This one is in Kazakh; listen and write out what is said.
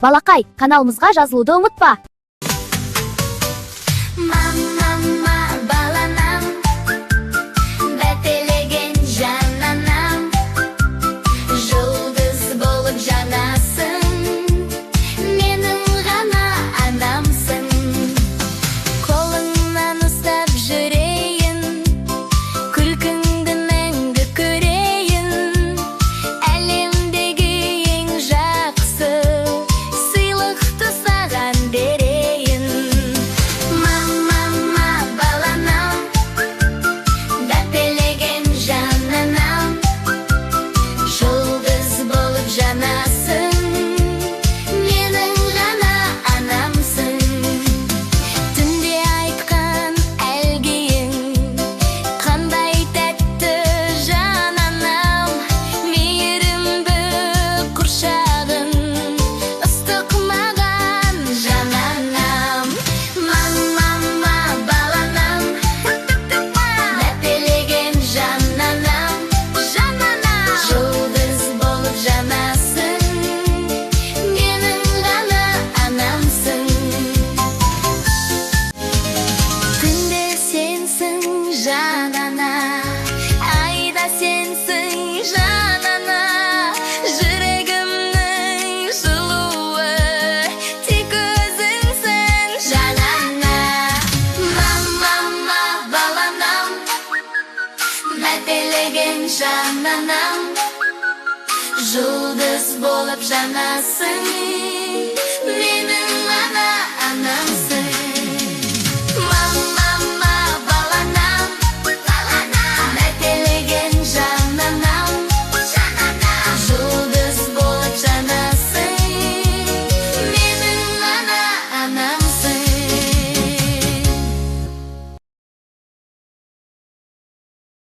Балақай, каналымызға жазылуды ұмытпа. Мама, баланам, мәпелеген жан анам, жұлдыз болып жанасың, менің ғана анамсың. Қолыңнан ұстап жүрейін, күлкіңді мәңгі көрейін. Әлемдегі ең жақсы сыйлықты саған берейін. Мама, баланам, мәпелеген жан анам, жұлдыз болып жанасың, менің ғана анамсың. Түнде айтқан әлгейің қандай тәтті, жан анам. Мейірімді құршағың ыстық маған, жан анам. Мама, баланам, мәпелеген жан анам, жан анам, жұлдыз болып жанасың, менің ғана анамсың. Түнде сенсің, жан ана, айда сенсің, жан ана. Жүрегімнің жылуы тек өзіңсің, жан ана. Мама, баланам, мәпелеген жан анам, жұлдыз болып жанасың.